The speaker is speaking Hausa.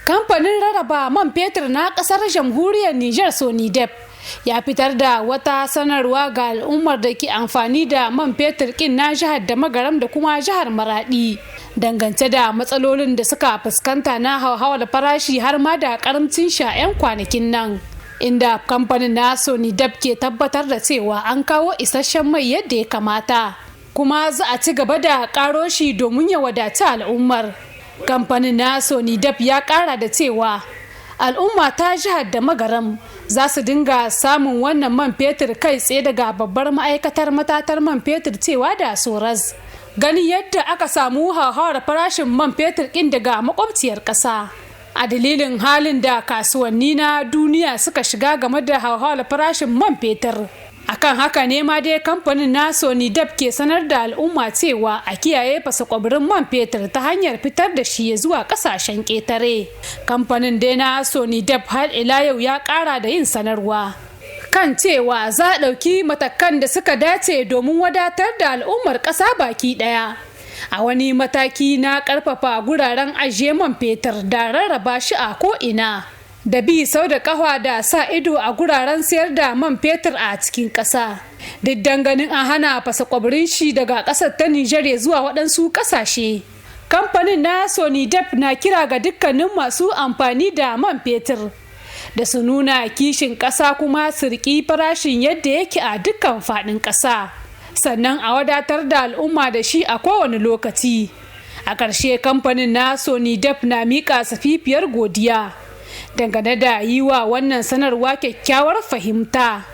Kamfanin rarraba man fetur na kasar jamhuriyar Nijar, Sonidep, ya fitar da wata sanarwa ga al'ummar da ke amfani da man fetur kin na jihar da Magaram da kuma jihar Maradi, dangance da matsalolin da suka fuskanta na hauhawar farashi har ma da karamcin sha 'yan kwanakin nan, inda kamfanin na Sonidep ke tabbatar da cewa an kawo isasshen mai yadda ya kamata, kuma za a ci gaba da karo shi domin ya wadaci al'ummar. Kamfanin na Sonidep ya kara da cewa al'umma ta jihar da Magaram za su dinga samun wannan man fetur kai tsaye daga babbar ma'aikatar matatar man fetur, cewa da Soraz, ganin yadda aka samu hauhawar farashin man fetur ɗin daga makwabciyar ƙasa a dalilin halin da kasuwanni na duniya suka shiga game da hauhawar farashin man fetur. Akan haka ne ma dai kamfanin na Sonidep ke sanar da al'umma cewa a kiyaye fasa kwabirin man fetur ta hanyar fitar da shi zuwa kasashen ƙetare. Kamfanin dai na Sonidep har ila yau ya ƙara da yin sanarwa kan cewa za a ɗauki matakan da suka dace domin wadatar da al'ummar ƙasa baki ɗaya, a wani mataki na ƙarfafa guraren ajiye man fetur da rarraba shi a ko'ina, da bi sau da kafa da sa ido a guraren sayar da man fetur a cikin ƙasa, duk ganin an hana fasa kwabirin shi daga ƙasar ta Nijar zuwa waɗansu ƙasashe. Kamfanin na Sonidep na kira ga dukkanin masu amfani da man fetur da su nuna kishin ƙasa, kuma su riƙi farashin yadda yake a dukkan faɗin ƙasa, sannan a wadatar da al'umma da shi a kowane lokaci. A ƙarshe, kamfanin na Sonidep na miƙa safifiyar godiya dangane da yi wa wannan sanarwa kyakkyawar fahimta.